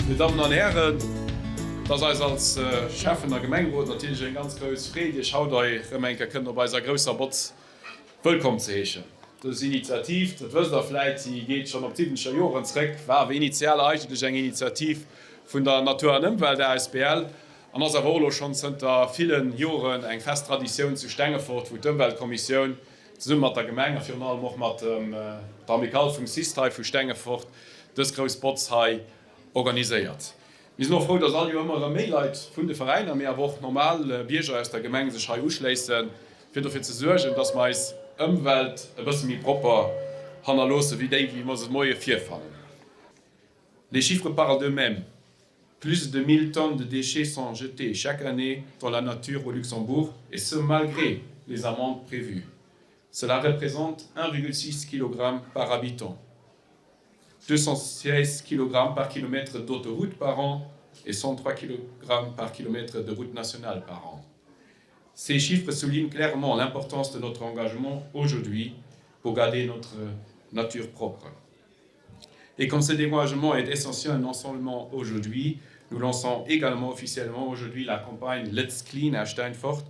Dir Dammen an Hären, et ass eis als Schäffen a Gemengerot natierlech eng ganz grouss Freed, Iech haut hei erëm eng Kéier kënnen op eiser grousser Botz wëllkomm ze heeschen. Dës Initiativ, dat wësst Der vläit, déi geet schonn op d'siwwenzeger Joren zréck, war awer initial eigentlech eng Initiativ vun der Natur an Ëmwelt asbl an ass awer och elo schonn zënter ville Joren eng fest Traditioun zu Stengefort, wou d'Ëmweltkommissioun zesumme mat der Gemeng a virun allem och mat der Amicale vum CIST hei vu Stengefort dës grouss Botz hei organiséiert. Mir sinn och frou, dass all Joer ëmmer erëm méi Leit vun de Veräiner, mee awer och normal Bierger aus der Gemeng sech hei uschléissen, fir dofir ze suergen, dass mer eis Ëmwelt e bësse méi propper hannerloosse wéi déi, wéi mer se de Moie virfannen. Les chiffres parlent d'eux-mêmes, plus de 1000 tonnes de déchets sont jetées chaque année dans la nature au Luxembourg, et ce malgré les amendes prévues. Cela représente 1,6 kg par habitant, 216 kg par kilomètre d'autoroute par an et 103 kg par kilomètre de route nationale par an. Ces chiffres soulignent clairement l'importance de notre engagement aujourd'hui pour garder notre nature propre. Et comme ce découragement est essentiel non seulement aujourd'hui, nous lançons également officiellement aujourd'hui la campagne Let's Clean à Steinfort,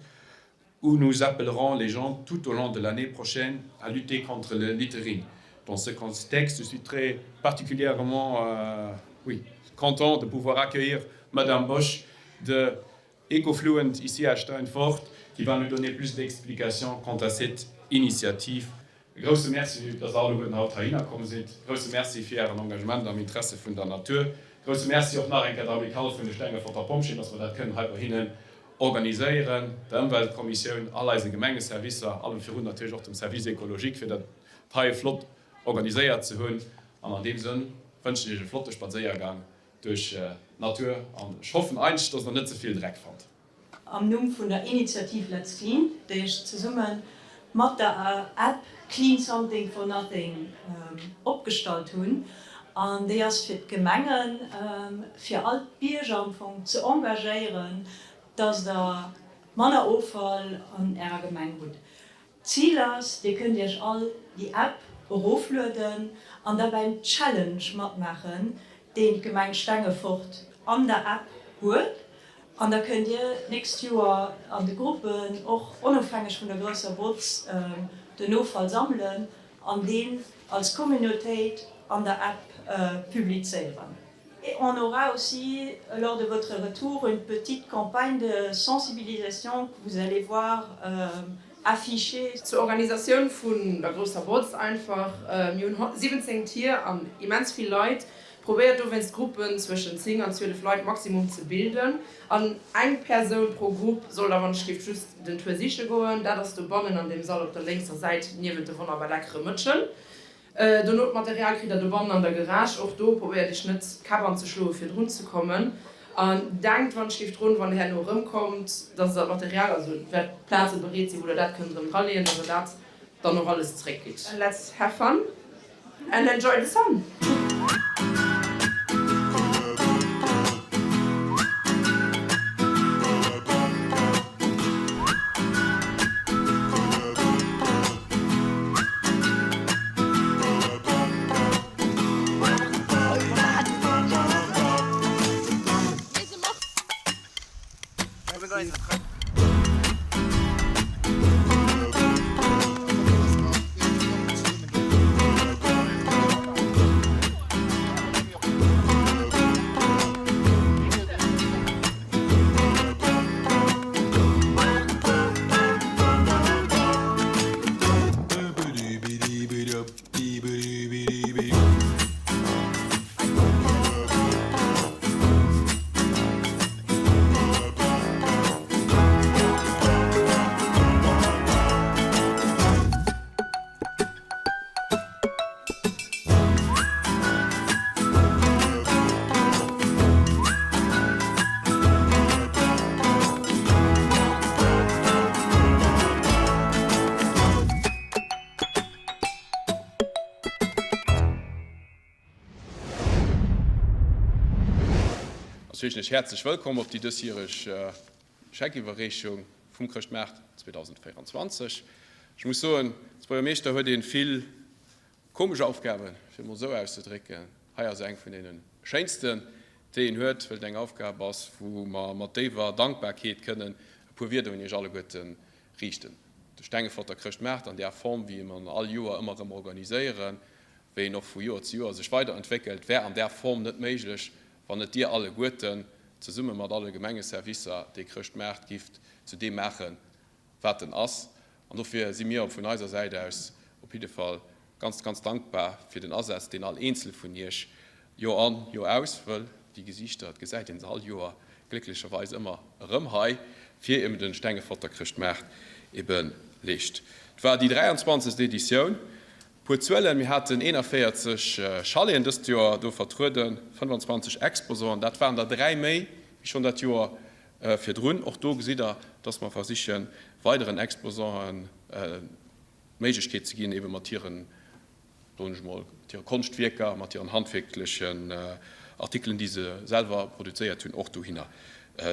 où nous appellerons les gens tout au long de l'année prochaine à lutter contre le littering. Dans ce contexte, je suis très particulièrement euh, oui, content de pouvoir accueillir Madame Bosch de Ecofluent ici à Steinfort, qui va nous donner plus d'explications quant à cette initiative. E grousse Merci, dass Der alleguerten haut heihinner komm sidd. E grousse Merci fir Ären Engagement am Interesse vun der Natur. E grousse Merci och nach eng Kéier der Amicale vun de Stengeforter Pompjeeën, dass mer dat kënnen hei bei hinnen organiséieren, der Ëmweltkommissioun, all eise Gemengeservicer, allem virun natierlech och dem Service écologique, fir dat hei flott organiséiert ze hunn. An an deem Sënn wënschen ech Iech e flotte Spadséiergang duerch d'Natur an ech hoffen eigentlech, dass Der net ze vill Dreck fannt. Am Numm vun der Initiativ Let's Clean, déi ech zesumme mat der App Clean Something for Nothing opgestallt hunn, an déi ass fir d'Gemengen, fir all d'Bierger am Fong ze engagéieren, dass der manner Offall an ärer Gemeng hutt. D'Zil ass, dir kënnt iech all déi App eroflueden an da beim Challenge matmaachen, deen d'Gemeng Stengefort an der App huet. An da kënnt dir d'nächst Joer an de Gruppen, och onofhängeg vun der grousser Botz, den Offall sammelen an deen als Communautéit an der App publizéieren. Et on aura aussi lors de votre retour une petite campagne de sensibilisation que vous allez voir affichée. Zur Organisatioun vun der grousser Botz einfach, mir hunn 17 Tier an immens vill Leit. Probéiert dowéinst Gruppen zwëschen 10 an 12 Leit maximum ze bilden an eng Persoun pro Grupp soll da wann ech giff just den Tour siche goen. Dat ass dobannen an dem Sall op der lénkser Säit niewent de wonnerbar leckere Mëtschen. Dono d'Material kritt der dobannen an der Garage. Och do probéiert iech net d'Käpp anzeschloe fir drun ze kommen. An denkt wann ech géif drun, wann der herno erëmkommt, dass der d'Material, also et wäert Plaze bereet sinn, wou der dat kënnt erëm draleeën, dass der dat dann och alles zeréckgitt. Let's have fun and enjoy the sun! Ech heeschen Iech häerzlech wëllkomm op déi dësjäreg Scheckiwwerreechung vum Chrëschtmaart 2024. Ech muss soen, als Buergermeeschter huet een vill komesch Aufgaben, fir et mol esou auszedrécken. Hei ass eng vun deene schéinsten. déi een huet, wëll et eng Aufgab ass, wou mer mat déiwer Dankbarkeet kënnen e puer Wierder un Iech alleguerte riichten. De Stengeforter Chrëschtmaart an där Form, wéi mer en all Joer ëmmer erëm organiséieren, wéi en och vu Joer zu Joer sech weiderentwéckelt, wär an där Form net méiglech, wann net Dir alleguerten zesumme mat alle Gemengeservicer dee Chrëschtmaart gifft zu deem maachen, wat en ass. An dofir si mir vun eiser Säit aus op jidde Fall ganz, ganz dankbar fir den Asaz, deen all eenzel vun Iech Joer an, Joer aus, wëll déi Gesiichter, et gesäit ee se all Joer glécklecherweis ëmmer erëm hei, fir eben de Stengeforter Chrëschtmaart ebe leescht. Et war déi 23. Editioun. E puer Zuelen, Mir haten 41 Chaleten dëst Joer do vertrueden, 25 Exposanten, dat waren der dräi méi wéi schonn dat Joer virdrun. Och do gesitt Der, dass mer versichen, weideren Exposanten d'Méiglechkeet ze ginn, ebe mat hiren, soen ech emol, mat hire Konschtwierker, mat hiren handwierklechen Artikelen, déi se selwer produzéiert hunn, och dohinner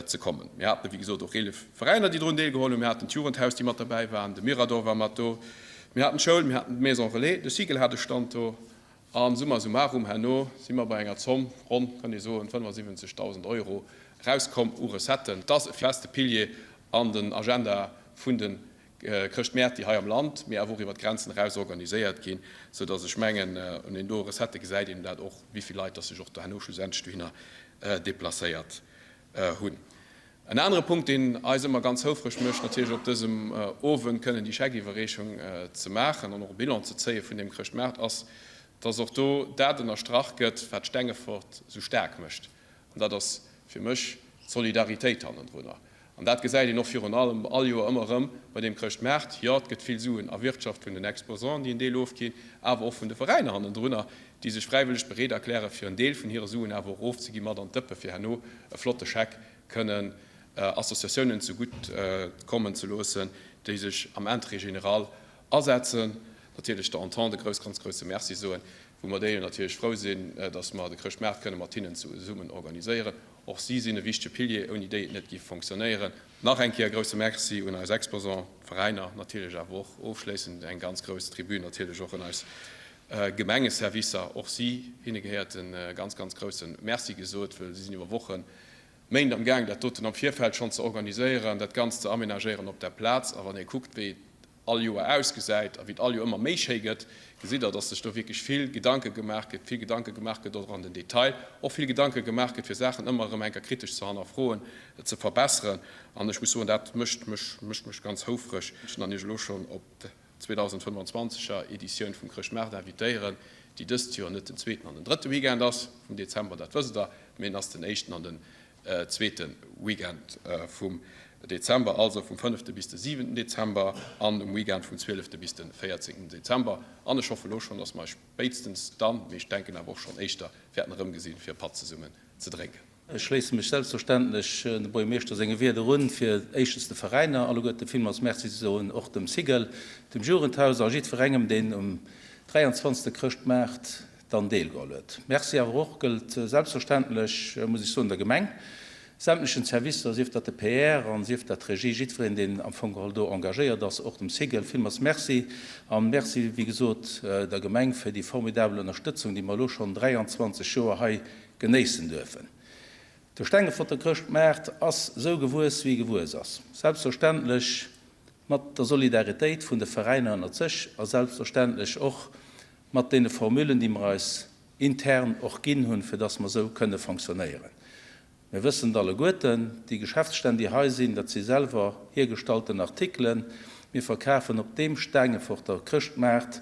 ze kommen. Mir haten, wéi gesot, och 11 Veräiner, déi drun deelgeholl hunn. Mir haten d'Jugendhaus, déi mat derbäi waren, de Mirador war mat do, mir haten d'Schoul, mir haten d'Maison Relais, de Cycle hat e Stand do. A summa summarum, herno si mer bei enger Zomm, ronn, kann ee soen, 75.000 Euro erauskomm u Recetten. Et ass e feste Pilier an den Agenda vun de Chrëschtmäert, déi hei am Land, mee awer och iwwer d'Grenzen eraus organiséiert ginn, sou dass ech mengen, un den do Recettë gesäit een dat och, wéi vill Leit dass sech och do herno schlussendlech dohinner deplacéiert hunn. En anere Punkt, deen eis ëmmer ganz houfreg mécht, natierlech op dësem Owend kënnen déi Scheckiwwerreechung ze maachen an och e Bilan ze zéie vun deem Chrëschtmaart, ass, dass och do dat ënnerstrach gëtt, wat Stengefort esou staark mécht, an dat ass fir mech d'Solidaritéit hannendrunner. An dat gesäit een och virun allem all Joer ëmmer erëm bei deem Chrëschtmaart. Jo, et gëtt vill Suen erwirtschaft vun den Exposanten, déi en Deel ofginn, awer och vun de Veräiner hannendrunner, déi sech fräiwëlleg bereet erklären, fir en Deel vun hire Suen awer och ofzegi mat an d'Dëppe fir herno e flotte Scheck kënnen Associatiounen zegutt kommen ze loossen, déi sech am Intérêt général asetzen. Natierlech der Entente e grouss, ganz grousse Merci soen, wou mer déi jo natierlech frou sinn, dass mer de Chrëschtmaart kënne mat hinnen zesummen organiséieren. Och si sinn e wichtege Pilier, ouni déi et net géif fonctionnéieren. Nach eng Kéier e grousse Merci un eis Exposants, d'Veräiner natierlech, awer och ofschléissend eng ganz grouss Tribün natierlech och un eis Gemengeservicer. Och si, hinne gehéiert e ganz, ganz grousse Merci gesot, well si sinn iwwer Wochen, Méint am Gaang, dat doten am Virfeld schonn ze organiséieren, dat Ganzt ze amenagéieren op der Plaz. A wann ee kuckt, wéi et all Joer ausgesäit a wéi et all Joer ëmmer méi schéi gëtt, gesitt Der, dass sech do wierklech vill Gedanke gemaach gëtt, vill Gedanke gemaach gëtt och an den Detail, och vill Gedanke gemaach gëtt, fir Saachen ëmmer erëm eng Kéier kritesch ze hannerfroen, ze verbesseren. An ech muss soen, dat mécht mech, mécht mech ganz houfreg. An Iech elo schonn op d'2025 er Editioun vum Chrëschtmaart invitéieren, déi dëst Joer net den zweeten an den drëtte Weekend ass vum Dezember, dat wësst Der, mee en ass den éischten an den zweete Weekend vum Dezember, also vum fënnefte bis de siwenten Dezember an um Weekend vum zwielefte bis de véierzéngten Dezember. An ech hoffe lo schonn, dass mer eis spéitstens dann, mee ech denken awer och schonn éischter, wäerten erëmgesinn, fir e Patt zesummen ze drénken. Ech schléisse mech selbstverständlech dem Buergermeeschter senge Wierder un, fir éischtens de Veräiner alleguerte villmools Merci ze soen, och dem Cigl, dem Jugendhaus a jiddwerengem, deen um 23. Chrëschtmaart dann deelgeholl huet. Merci awer och gëllt selbstverständlech, muss ech soen, der Gemeng, sämtlechen Servicer, sief dat de PR an sief dat d'Regie, jiddwereen, deen am Fong geholl do engagéiert ass, och dem Cigl villmools Merci. An Merci, wéi gesot, der Gemeng fir déi formidabel Ënnerstëtzung, déi mer elo schonn 23 Joer hei genéissen duerfen. De Stengeforter Chrëschtmaart ass esou gewuess, wéi e gewuess ass. Selbstverständlech mat der Solidaritéit vun de Veräiner ënnert sech a selbstverständlech och mat deene Formulen, déi mer eis intern och ginn hunn, fir dass mer esou kënne fonctionnéieren. Mir wëssen et alleguerten, déi Geschäftsstänn, déi hei sinn, dat si selwer hiergestallten Artikelen. Mir verkafen op deem Steengeforter Chrëschtmaart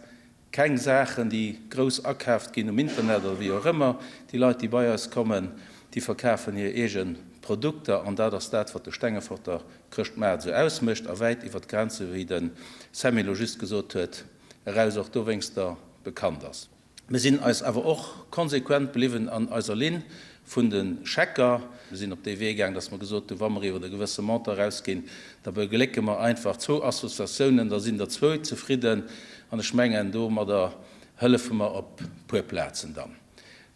keng Saachen, déi grouss akaaft ginn um Internet oder wéi och ëmmer. Déi Leit, déi bei eis kommen, déi verkafen hir eege Produkter an dat ass dat, wat de Stengeforter Chrëschtmaart esou ausmécht a wäit iwwer d'Grenze, wéi de Sammy elo just gesot huet, eraus och dowéinster bekannt ass. Mir sinn eis awer och konsequent bliwwen an eiser Linn vun de Schecker. Mir sinn op dee Wee gaang, dass mer gesot hunn, wa mer iwwer e gewësse Montant erausginn, da beglécke mer einfach zwou Associatiounen, da sinn der zwou zefridden. An ech mengen, domadder hëllefe mer op puer Plazen dann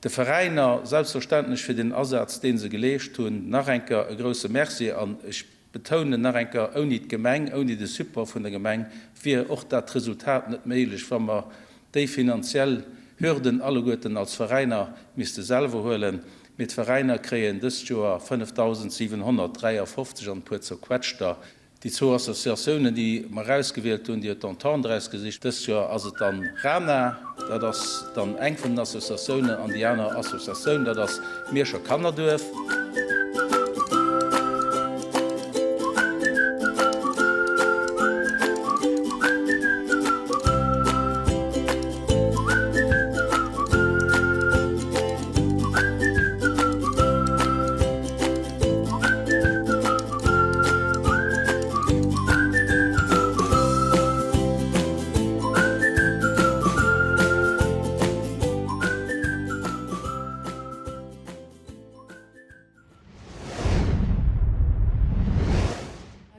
de Veräiner selbstverständlech fir den Asaz, dee se geleescht hunn. Nach eng Kéier e grouse Merci. An ech Betounen nach eng Kéier, ouni d'Gemeng, ouni de Support vun der Gemeng wier och dat Resultat net méiglech, wa mer déi finanziell Hürden alleguerten als Veräiner misste selwer huelen. Mee d'Veräiner kréien dëst Joer 5.753 an e puer zerquetschter. Déi zwou Associatiounen, déi mer erausgewielt hunn, déi huet d'Entente erausgesicht. Dëst Joer ass et dann RANA, dat ass dann eng vun den Associatiounen, an déi aner Associatioun, dat ass d'Mierscher Kannerduerf.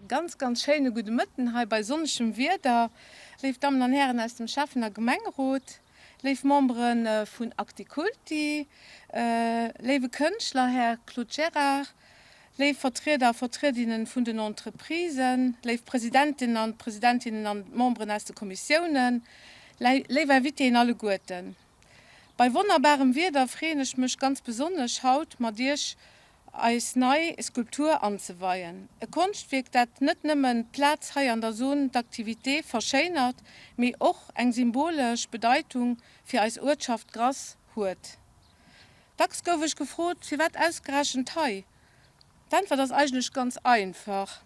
Ganz ganz schéine gudde Mëtten hei bei sonnegem Wieder, léif Dammen an Hären aus dem Schäffen a Gemengerot. Léif Membere vun Acticulti, léiwe Kënschtler Här Claude Gerard, léif Vertrieder a Vertriedinnen vun den Entreprisen, léif Presidenten an Presidentinnen an Memberen aus de Kommissiounen, léif Invitéen alleguerten. Bei wonnerbarem Wieder freeën ech mech ganz besonnesch haut mat Iech eis nei Skulptur anzeweien. E Konschtwierk, dat net nëmmen d'Plaz hei an der Zone d'activité verschéinert, mee och eng symbolesch Bedeitung fir eis Uertschaft Grass huet. Dacks gouf ech gefrot, firwat ausgerechent hei? D'Äntwert ass eigentlech ganz einfach,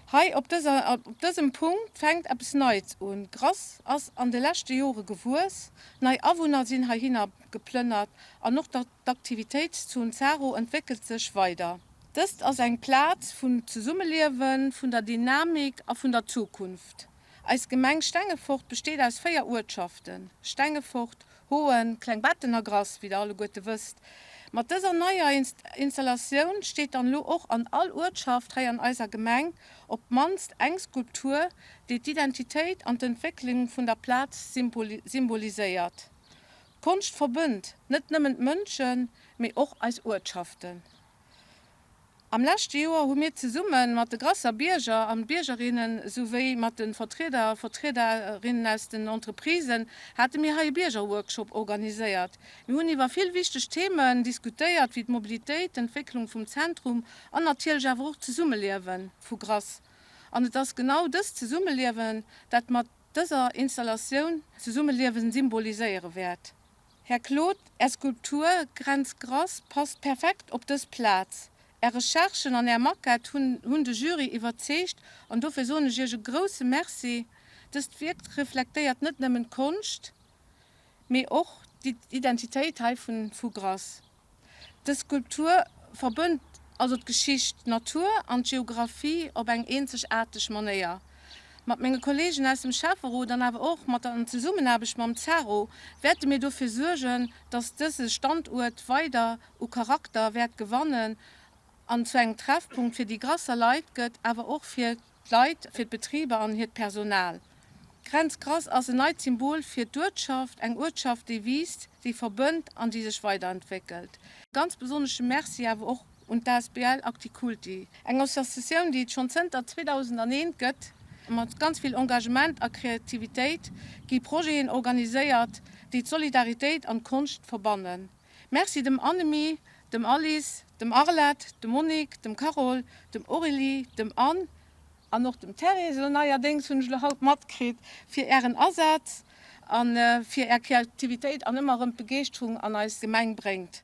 Hei op dëser, op dësem Punkt fänkt eppes Neits un. Grass ass an de leschte Jore gewuess, nei Awunner sinn heihinner geplënnert an och der. D'Aktivitéitszon Zaro entwéckelt sech weider. Dëst ass eng Plaz vum Zesummeliewen, vun der Dynamik a vun der Zukunft. Eis Gemeng Stengefort besteet aus 4 Uertschaften, Stengefort, Hoen, Klengbetten a Grass, wéi der alleguerte wësst. Mat dëser neier Installatioun steet dann elo och an all Uertschaft hei an eiser Gemeng op d'mannst eng Skulptur, déi d'Identitéit an d'Entwécklung vun der Plaz symboliséiert. D'Konscht verbënnt net nëmmen d'Mënschen, mee och eis Uertschaften. Am leschte Joer hu mir zesumme mat de Grasser Bierger an Biergerinnen souwéi mat de Vertrieder a Vertriederinnen aus den Entreprisen hate mir hei e Biergerworkshop organiséiert. Mir hunn iwwer vill wichteg Themen diskutéiert, wéi d'Mobilitéit, d'Entwécklung vum Zentrum an natierlech awer och d'Zesummeliewe vu Grass. An et ass genau dëst Zesummeliewen, dat mat dëser Installatioun d'Zesummeliewen symboliséiere wäert. Här Claude, Är Skulptur Grenz Grass passt perfekt op dës Plaz. Är Recherchen an Är Maquette hunn hunn de Jury iwwerzeegt an dofir soen ech Iech e grousse Merci. Dëst Wierk reflektéiert net nëmmen d'Konscht, mee och d'Identitéit hei vu Grass. Dës Skulptur verbënnt also d'Geschicht, d'Natur an d'Geographie op eng eenzegaarteg Manéier. Mat menge Kolleegen aus dem Schäfferot an awer och mat der an Zesummenaarbecht mam Zaro wäerte mir dofir suergen, dass dëse Standuert weider u Charakter wäert gewannen an zu engem Treffpunkt fir déi Grasser Leit gëtt, awer och fir d'Leit, fir d'Betriber an hiert Personal. D'Grenz Grass ass en neit Symbol fir d'Uertschaft, eng Uertschaft, déi wiisst, déi verbënnt an déi sech weiderentwéckelt. Ganz besonnesche Merci awer och un d'asbl Acticulti, eng Associatioun, déi et schonn zënter 2001 gëtt. Mat ganz vill Engagement a Kreativitéit gi Projeten organiséiert, déi d'Solidaritéit an d'Konscht verbannen. Merci dem Annemie, dem Alice, dem Arlette, dem Monique, dem Carole, dem Aurélie, dem Anne an och dem Thérèse, elo neierdéngs hunn ech elo haut matkritt, fir Ären Asaz a fir Är Kreativitéit an ëmmer erëm d'Begeeschterung an eis Gemeng bréngt.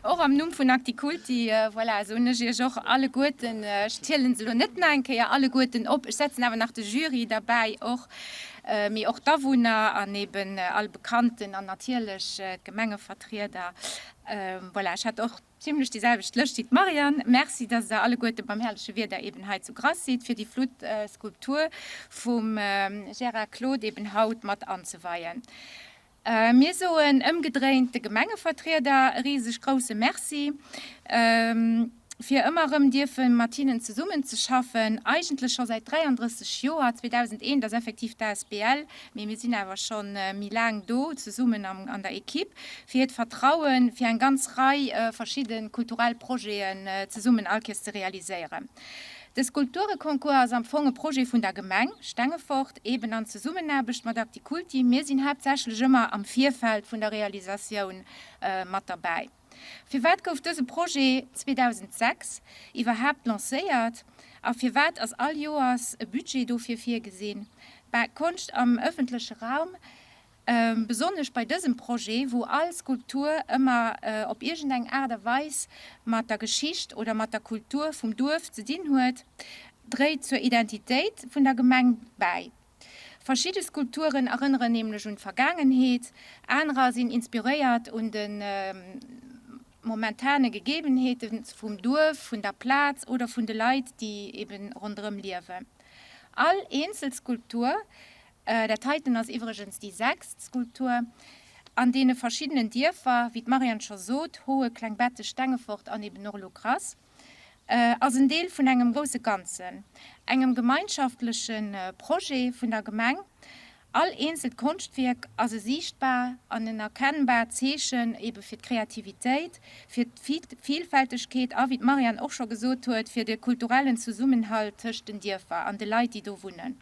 Och am Numm vun Acticulti, voilà, soen ech Iech och alleguerten, ech zielen se elo net nach eng Kéier alleguerten op, ech setzen awer nach de Jury derbäi och, mee och d'Awunner an eben all Bekannten an natierlech d'Gemengevertrieder. Voilà, ech hat och zimlech déi selwecht Lëscht wéi d'Marianne. Merci, dass Der alleguerte beim herrleche Wieder eben hei zu Grass sidd, fir déi flott Skulptur vum Gérard Claude eben haut mat anzeweien. Mir soen ëmgedréint de Gemengevertrieder e riseg grousse Merci, fir ëmmer erëm dierfe mat hinnen zesummenzeschaffen, eigentlech scho säit 33 Joer. 2001 ass effektiv d'ASBL, mee mir sinn awer scho méi laang do zesummen an der Equipe, fir hiert Vertrauen, fir eng ganz Rei verschidde kulturell Projeten zesummen all Kéiers ze realiséieren. De Skulptureconcours ass am Fong e Projet vun der Gemeng Stengefort, eben an Zesummenaarbecht mat Acticulti. Mir sinn haaptsächlech ëmmer am Virfeld vun der Realisatioun mat derbäi. Firwat gouf dëse Projet 2006 iwwerhaapt lancéiert a firwat ass all Joers e Budget dofir virgesinn? Bah, Konscht am ëffentleche Raum Besonnesch bei dësem Projet, wou all Skulptur ëmmer op iergendeng Aart a Weis mat der Geschicht oder mat der Kultur vum Duerf ze dinn huet, dréit zur Identitéit vun der Gemeng bäi. Verschidde Skulpturen erënneren nämlech un d'Vergaangenheet, anerer sinn inspiréiert un de momentane Gegebenheete vum Duerf, vun der Plaz oder vun de Leit, déi eben ronderëm liewen. All eenzel Skulptur Dat heiten ass iwwregens déi sechst Skulptur an deene verschiddenen Dierfer, wéi d'Marianne scho sot, Hoe, Klengbetteg, Stengefort an eben och elo Grass, ass en Deel vun engem grousse Ganzen, engem gemeinschaftleche Projet vun der Gemeng. All eenzelt Konschtwierk ass e siichtbar an en erkennbaart Zeechen ebe fir d'Kreativitéit, fir d'Vielfältegkeet a, wéi d'Marianne och scho gesot huet, fir de kulturellen Zesummenhalt tëscht den Dierfer an de Leit, déi do wunnen.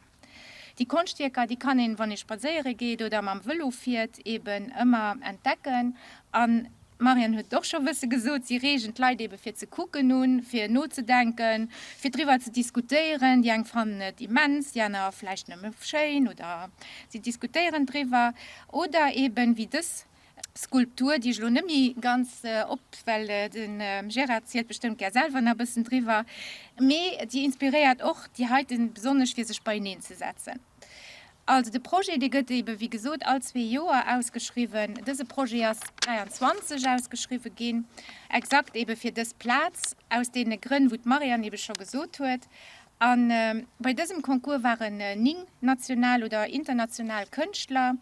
Déi Konschtwierker, déi kann een, wann ee spadséiere geet oder mam Vëlo fiert, eben ëmmer entdecken. An d'Marianne huet et och scho e bësse gesot, si reegen d'Leit ebe fir ze kucken un, fir nozedenken, fir driwwer ze diskutéieren. Déi eng fannen et immens, déi aner vläicht nëmme schéin oder si diskutéieren driwwer. Oder eben, wéi dës Skulptur, déi ech elo net méi ganz op, well de Gérard zielt bestëmmt gär selwer nach e bëssen driwwer, mee déi inspiréiert och déi heiten besonnesch fir sech beieneen ze setzen. Also de Projet, dee gëtt ebe wéi gesot all zwee Joer ausgeschriwwen. Dëse Projet ass 23 ausgeschriwwe ginn, exakt ebe fir dës Plaz, aus deene Grënn wou d'Marianne ebe scho gesot huet. A bei dësem Concours waren 9 national oder international Kënschtler,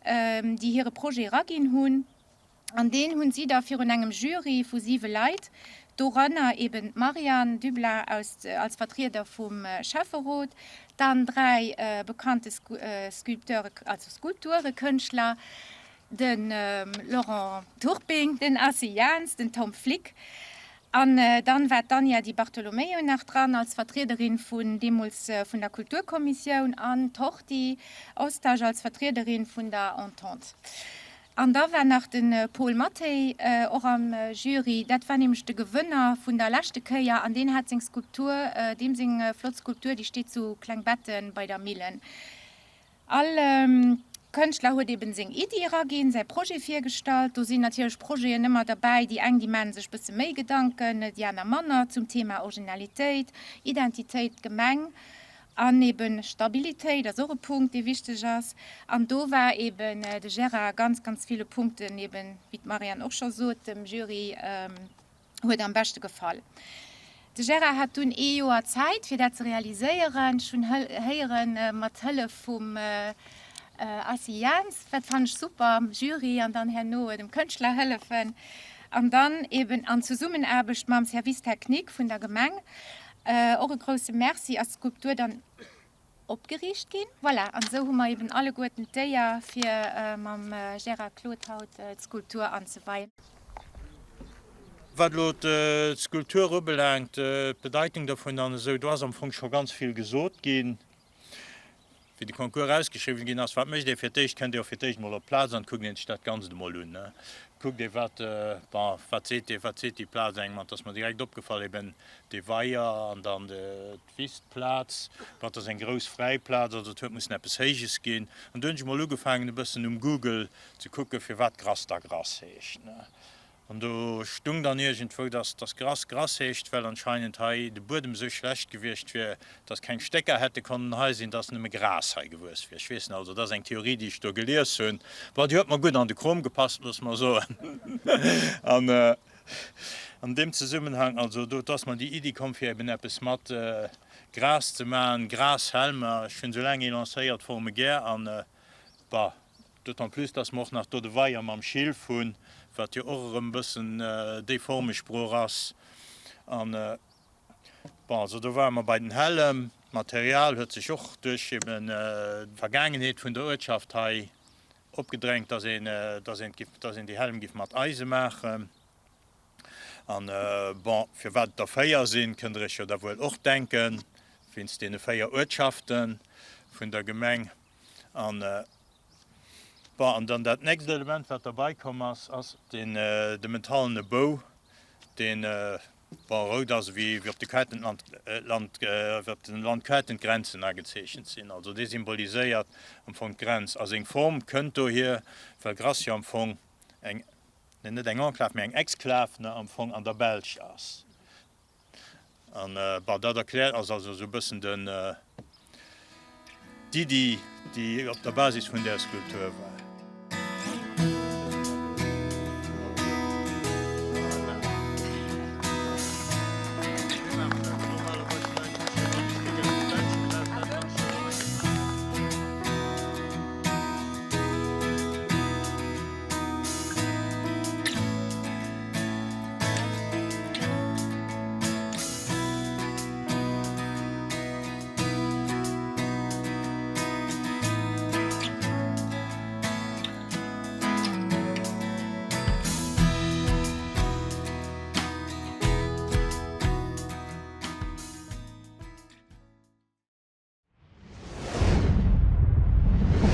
déi hire Projet eraginn hunn. An deen hunn si da virun engem Jury vu 7 Leit, dorënner eben d'Marianne Dublin aus als Vertrieder vum Schäfferot, dann 3 bekannte Sculpteure, also Skulpturekënschtler, De Laurent Turping, den Assy Jans, den Tom Flick an dann war d'Anja Di Bartolomeo nach dran als Vertriederin vun deemools vun der Kulturkommissioun an d'Horty Ostasch als Vertriederin vun der Entente. An da war nach de Paul Mathay och am Jury, dat war nämlech de Gewënner vun der leschte Kéier an deen hat seng Skulptur, deem seng flott Skulptur, déi steet zu Klengbetten bei der Millen. All Kënschtler huet eben seng Iddi eraginn, säi Projet virgestallt. Do sinn natierlech Projeten ëmmer derbäi, déi eng déi maachen sech bësse méi Gedanken, déi aner manner, zum Thema Originalitéit, Identitéit, Gemeng an eben Stabilitéit ass och e Punkt dee wichteg ass. An do war eben de Gérard a ganz, ganz ville Punkten eben, wéi d'Marianne och scho sot, dem Jury, huet am beschte gefall. De Gérard hat dunn ee Joer Zäit fir dat ze realiséieren. Ech hunn héieren, mat Hëllef vum Assy Jans, dat fannen ech super, Jury an dann herno dem Kënschtler hëllefen an dann eben an Zesummenaarbecht mam Service technique vun der Gemeng, och e grousse Merci, ass d'Skulptur dann opgeriicht ginn. Voilà, an esou hu mer eben alleguerten d'Éier fir mam Gérard Claude haut d'Skulptur anzeweien. Wat elo d'Skulptur ubelaangt, d'Bedeitung dovun an esou, do ass am Fong scho ganz vill gesot ginn. Wéi de Concours ausgeschriwwen ginn ass, wat mécht ee fir d'éischt? Kënnt ee jo fir d'éischt emol op d'Plaz an kuckt een sech dat Ganzt emol un. Kuckt ee wat, bon, wat seet dee, wat seet déi Plaz engem? An et ass mer direkt opgefall, eben dee Weier an dann d'Wistplaz, bon, et ass eng grouss fräi Plaz, also et huet mussen eppes Héijes ginn. An du hunn ech emol ugefaangen e bëssen um Google ze kucken, firwat Grass da Grass heescht. An do stung dann iergendwou, dass dass Grass Grass heescht, well anscheinend hei de Buedem esou schlecht gewiescht wier, dass keng Stécker hätte konnen hei sinn, dass nëmme Gras hei gewuess wier. Ech weess net, also dat ass eng Theorie, déi ech do gelies hunn. Bon, déi huet mer gutt an de Krom gepasst, loosse mer soen. An an deem Zesummenhang, also do ass mer déi Iddi komm, fir eben eppes mat Gras ze maachen, Grashelmer. Ech hunn esou laang ee lancéiert, Forme gär an, bah, D'autant plus, dass mer och nach do de Weier mam Schilf hunn, wat jo och erëm e bëssen déi Formesprooch ass. An, bon, also do ware mer bei den Hällem. D'Material huet sech och duerch eben d'Vergaangenheet vun der Uertschaft hei opgedrängt, dass een, dass een, dass een déi Hällem giff mat Eise maachen. An, bon, firwat et der 4 sinn, kënnt Der Iech jo da wuel och denken, wéinst deene 4 Uertschafte vun der Gemeng. An, bon, an dann dat nächst Element, wat derbei komm ass, ass deen, de metallene Bou, deen, bon, rout ass, wéi op de Kaarten d'Land, Land, wéi op den Landkaarten d'Grenzen agezeechent sinn. Also dee symboliséiert am Fong d'Grenz. A seng Form kënnt dohier, well Grass jo am Fong eng, net eng Enclave, mee eng Exklave, ne, am Fong an der Belsch ass. An, bon, dat erkläert, ass also esou e bëssen den, d'Iddi, déi op der Basis vun där Skulptur war.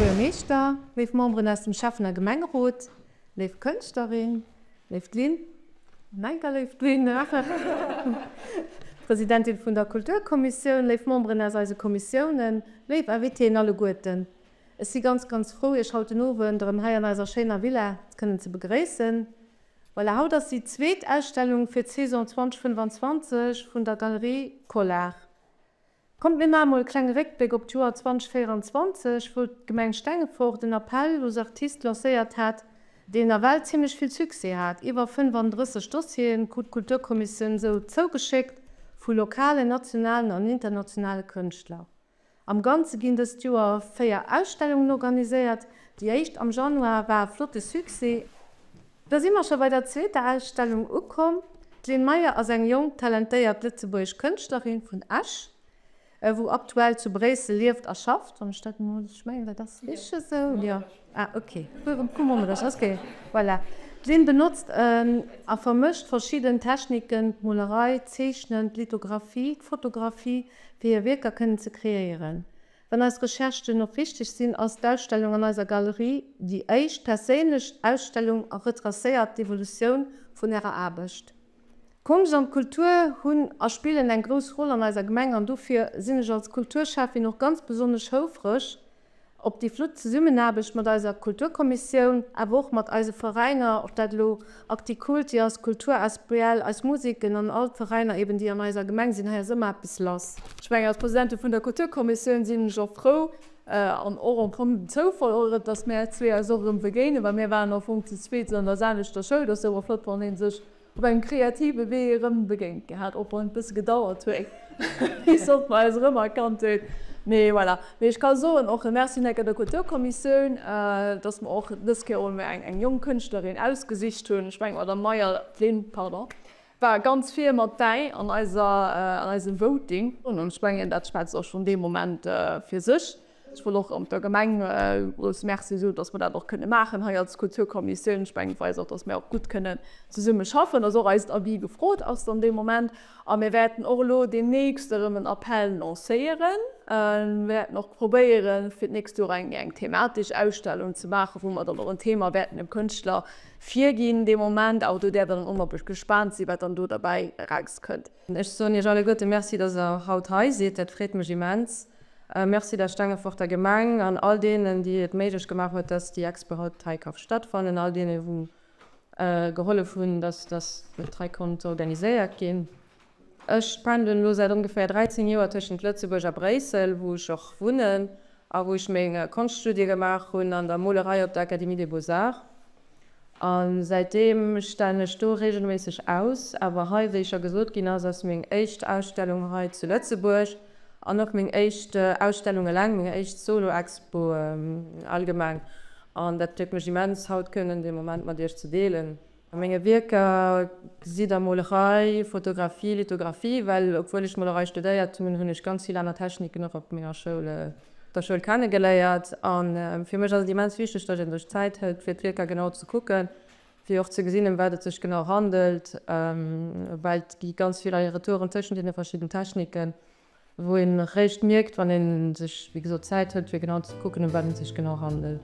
Här Buergermeeschter, léif Memberen aus dem Schäffen a Gemengerot, léif Kënschtlerin, léift Lynn, Enker léift Lynn, Presidentin vun der Kulturkommissioun, léif Memberen aus eise Kommissiounen, léif Invitéen alleguerten. Ech si ganz, ganz frou, Iech haut den Owend erëm hei an eiser schéiner Villa kënnen ze begréissen. Voilà, haut ass déi zweet Ausstellung fir d'Saison 2025 vun der Galerie Collart. Kommt mir maache mol e klenge Réckbléck op d'Joer 2024, wou d'Gemeng Stengefort en Appel aux artistes lancéiert hat, deen nawell zimmlech vill Succès hat. Iwwer 35 Dossieren krut d'Kulturkommissioun esou zougeschéckt vu lokalen, nationalen an internationale Kënschtler. Am Ganze ginn dëst Joer 4 Ausstellungen organiséiert. Déi éischt am Januar war e flotte Succès. Da si mer scho bei der zweeter Ausstellung ukomm. D'Lynn Meyer ass eng jonk, talentéiert lëtzebuergesch Kënschtlerin vun Esch, wou aktuell zu Bréissel lieft a schafft. Wann ech dat emol, ech mengen dat ass richteg esou, jo, ah ok, vu Monnerech, ok, voilà. D'Lynn benotzt a vermëscht verschidden Techniken, d'Molerei, d'Zeechnen, d'Lithographie, d'Fotografie, fir hir Wierker kënnen ze kreéieren. Wann eis Recherchen och richteg sinn, ass d'Ausstellung an eiser Galerie déi éischt perséinlech Ausstellung a retracéiert d'Evolutioun vun ärer Aarbecht. D'Konscht an d'Kultur hunn a spillen eng grouss Roll an eiser Gemeng an dofir sinn ech als Kulturschäffin och ganz besonnesch houfreg op déi flott Zesummenaarbecht mat eiser Kulturkommissioun, awer och mat eise Veräiner, ob dat elo Acticulti ass, Kultur asbl, eis Museken an all d'Veräiner eben, déi an eiser Gemeng sinn. Hei ass ëmmer eppes lass. Ech mengen, als Presidentin vun der Kulturkommissioun sinn ech och frou, an och am Fong den Zoufall och erëm, dass mär zwee eis och erëm begéinen, well mir waren am Fong zu zweet an der selwechter Schoul. Dat ass jo och flott, wann ee sech op engem kreative Wee erëm begéint gehat, och wann et bësse gedauert huet, bis datt mer eis erëmerkannt hunn. Mee voilà. Mee ech ka soen, och e Merci un der Kulturkommissioun, datt mer och dës Kéier och emol eng jonk Kënschtlerin ausgesicht hunn. Ech mengen, d'Madame Meyer, d'Lynn, pardon, war ganz vir mat bäi an eiser, an eisem Voting. An ech mengen, dat schwätzt och schonn dee Moment fir sech. Ech wollt och erëm der Gemeng e grousse Merci soen, dass mer dat och kënne maachen hei als Kulturkommissioun. Ech mengen, et weist och, dass mir och gutt kënnen zesumme schaffen, dass och eist Avis gefrot ass dann dee Moment. A mir wäerten och elo deemnächst erëm en Appell lancéieren. Mir wäerten och probéieren, fir d'nächst Joer eng eng thematesch Ausstellung ze maachen, wou mer dann och en Thema wäerten dem Kënschtler virginn dee Moment. Awer do däerft Der dann och nach gespaant sinn, wat dann do derbäi erauskënnt. Ech soen Iech alleguerte Merci, dass Der haut hei sidd. Dat freet mech immens. Merci der Stengeforter Gemeng an all deenen, déi et méiglech gemaach huet, dass déi Expo haut hei ka stattfannen, all deenen, wou gehollef hunn, dass dat hei konnt organiséiert ginn. Ech pendelen elo säit ongeféier 13 Joer tëschent Lëtzebuerg a Bréissel, wou ech och wunnen a wou ech meng Konschtstudie gemaach hunn an der Molerei op der Académie des Beaux-Arts. A säitdeem stellen ech do reegelméisseg aus. Awer hei, wéi scho gesot ginn ass, ass meng éischt Ausstellung hei zu Lëtzebuerg an och meng éischt Ausstellung eleng, meng éischt Solo-Expo allgemeng. An dat freet mech immens, haut kënnen dee Moment mat iech ze deelen. A menge Wierker gesitt der Molerei, Fotografie, Lithografie, well obwuel ech Molerei studéiert hunn, hunn ech ganz vill aner Techniken och op menger Schoul, op der Schoul kennegeléiert. A fir mech ass et immens wichteg, datt ee sech Zäit hëlt, fir d'Wierker genau ze kucken. fir och ze gesinn, ëm wat et sech genau handelt, well et gi ganz vill Aller-Retouren tëschent deene verschidden Techniken, wou een eréischt mierkt, wann ee sech, wéi gesot, Zäit hëlt, fir genau ze kucken, ëm wat et sech genau handelt.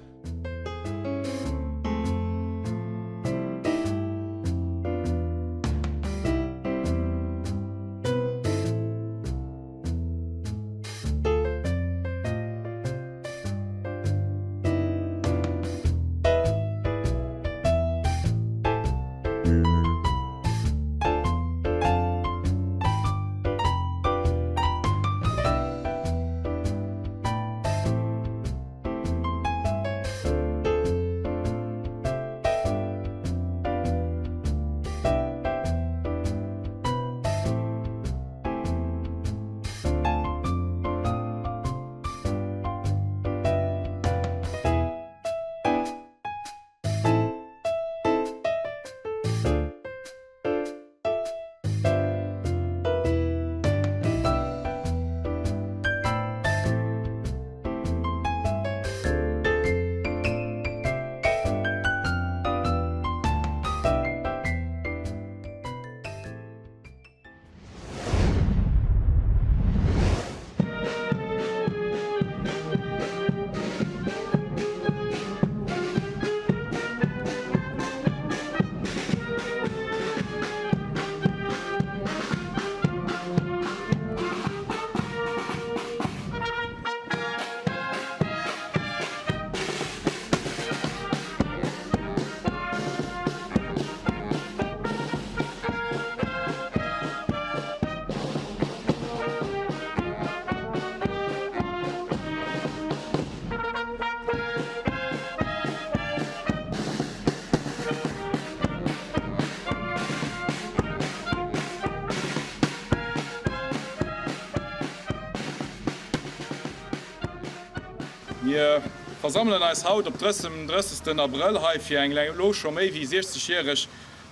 Mir versammelen eis haut op dësem 30. Abrëll hei fir eng elo scho méi wéi 60 järeg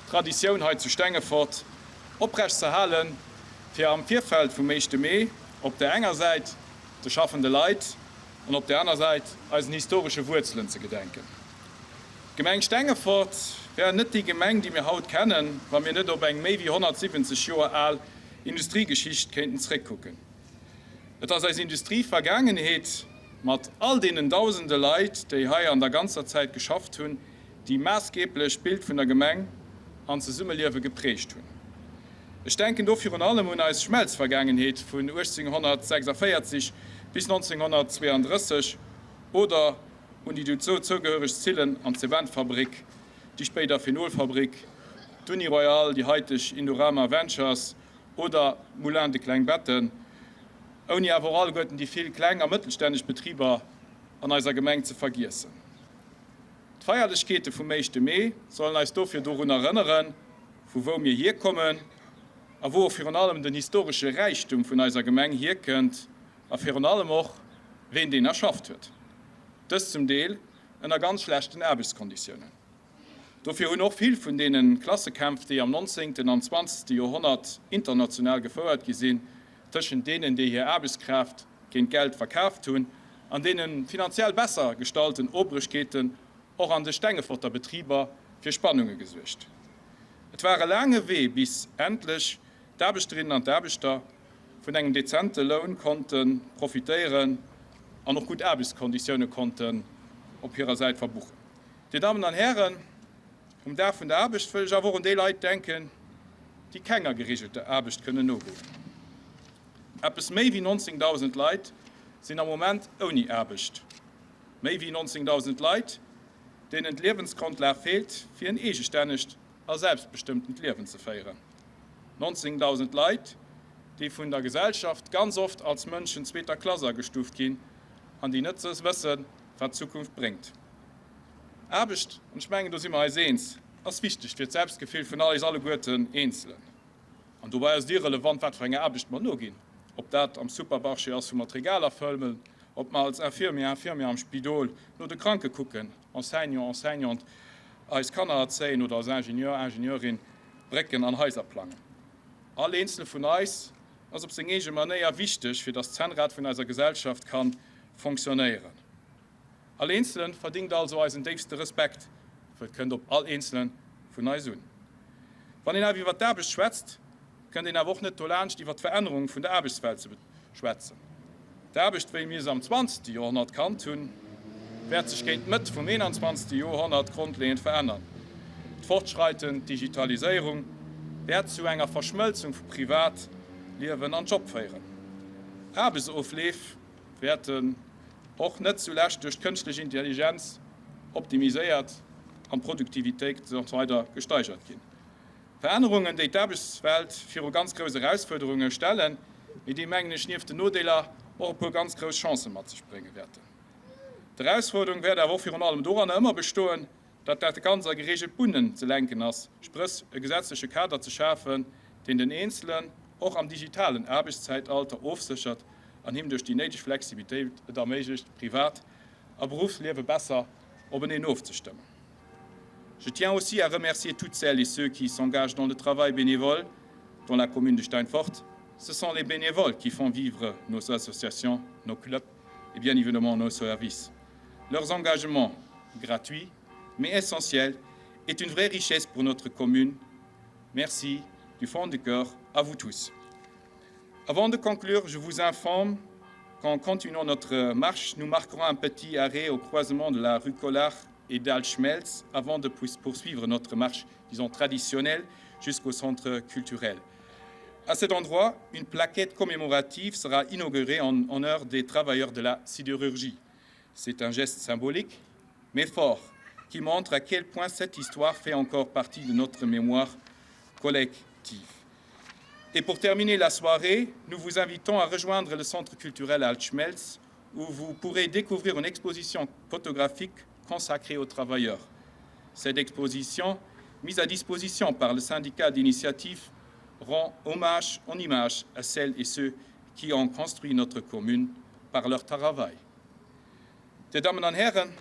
Traditioun hei zu Stengefort oprecht ze halen, fir am Virfeld vum éischte Mee op där enger Säit de schaffende Leit an op där aner Säit eisen historesche Wuerzelen ze gedenken. D'Gemeng Stengefort wär net déi Gemeng, déi mir haut kennen, wa mir net op eng méi wéi 170 Joer al Industriegeschicht kéinten zréckkucken. Et ass eis Industrievergaangenheet mat all deenen dausende Leit, déi hei an der ganzer Zäit geschafft hunn, déi maassgeblech d'Bild vun der Gemeng an d'Zesummeliewe geprägt hunn. Ech denken do virun allem un eis Schmelzvergaangenheet vun 1846 bis 1932 oder un déi dozou zougehöreg Zillen an Zementfabrik, déi spéider Phenolfabrik, d'Uniroyal, déi haiteg Indorama Ventures oder d'Moulins de Klengbetten, ouni awer och alleguerten déi vill kleng a mëttelstänneg Betriber an eiser Gemeng ze vergiessen. D'Feierlechkeete vum éischte Mee sollen eis dofir dorun erënneren, vu wou mir hierkommen a wou och virun allem den historesche Räichtum vun eiser Gemeng hierkënnt a virun allem och, ween deen erschafft huet. Dëst zum Deel ënner ganz schlechten Aarbechtskonditiounen. Dofir hunn och vill vun deene Klassekämpf, déi am nonzéngten an zwanzegste Joerhonnert international gefouert gi sinn, tëschent deenen, déi hir Aarbechtskraaft géint Geld verkaaft hunn, an deene finanziell besser gestallten Obrechkeeten och an de Stengeforter Betriber fir Spannunge gesuergt. Et war e laange Wee bis endlech d'Aarbechterinnen an d'Aarbechter vun engem dezente Loun konnte profitéieren an och gutt Aarbechtskonditioune konnten op hirer Säit verbuchen. Dir Dammen an Hären, um Dag vun der Aarbecht wëll ech awer och un déi Leit denken, déi kenger geregelter Aarbecht kënnen nogoen. Eppes méi wéi 19.000 Leit sinn am Moment ouni Aarbecht. Méi wéi 19.000 Leit, deenen d'Liewensgrondlag feelt, fir en eegestännegt a selbstbestëmmtent Liewen ze féieren. 19.000 Leit, déi vun der Gesellschaft ganz oft als Mënschen zweeter Klass agestuuft ginn an déi net wëssen, wat d'Zukunft bréngt. Aarbecht, an ech mengen, do si mer eis eens, ass wichteg fir d'Selbstgefill vun eis alleguerten Eenzelen. An dobäi ass et irrelevant, wat fir enger Aarbecht mer noginn, ob dat am Supermarché ass, wou mer d'Regaler fëllen, ob mer als Infirmier, Infirmière am Spidol no de Kranke kucken, Enseignant, Enseignante eis Kanner erzéien oder als Ingenieur, Ingenieurin Brécken an Haiser plangen. All eenzele vun eis ass op seng eege Manéier wichteg, fir dass d'Zännrad vun eiser Gesellschaft ka fonctionnéieren. All eenzele verdingt also eisen déifste Respekt, wëll et kënnt op all eenzelen. vun eis un. Wann een awer iwwert d'Aarbecht schwätzt, kënnt een awer och net dolaanscht iwwert d'Verännerung vun der Aarbechtswelt ze schwätzen. D'Aarbecht, wéi mir se am zwanzegste Joerhonnert kannt hunn, wäert sech géint d'Mëtt vum eenanzwanzegste Joerhonnert grondleeënd verännern. D'fortschreitend Digitaliséierung wäert zu enger Verschmëlzung vu Privatliewen an Job féieren. Aarbechtsofleef wäerten och net zulescht duerch d'kënschtlech Intelligenz optimiséiert an d'Produktivitéit weider gesteigert ginn. Verännerungen, déi d'Aarbechtswelt viru ganz grouss Erausfuerderunge stellen, mee déi, mengen ech, nieft den Nodeeler och e puer ganz grouss Chancë mat sech brénge wäerten. D'Erausfuerderung wäert awer och virun allem doranner ëmmer bestoen, datt dat Ganzt a gereegelt Bunnen ze lenken ass, spréch e gesetzleche Kader ze schafen, deen den Eenzelen och am digitalen Aarbechtszäitalter ofséchert an him duerch déi néideg Flexibilitéit et erméiglecht, Privat a Beruffsliewe besser openeen ofzestëmmen. Je tiens aussi à remercier toutes celles et ceux qui s'engagent dans le travail bénévole dans la commune de Steinfort. Ce sont les bénévoles qui font vivre nos associations, nos clubs et bien évidemment nos services. Leurs engagements gratuits mais essentiels est une vraie richesse pour notre commune. Merci du fond du cœur à vous tous. Avant de conclure, je vous informe qu'en continuant notre marche, nous marquerons un petit arrêt au croisement de la rue Collard et d'Alschmelz avant de poursuivre notre marche, disons traditionnelle, jusqu'au centre culturel. À cet endroit, une plaquette commémorative sera inaugurée en honneur des travailleurs de la sidérurgie. C'est un geste symbolique, mais fort, qui montre à quel point cette histoire fait encore partie de notre mémoire collective. Et pour terminer la soirée, nous vous invitons à rejoindre le centre culturel Altschmelz, où vous pourrez découvrir une exposition photographique consacrée aux travailleurs. Cette exposition, mise à disposition par le syndicat d'initiative, rend hommage en image à celles et ceux qui ont construit notre commune par leur travail. Dir Dammen an Hären,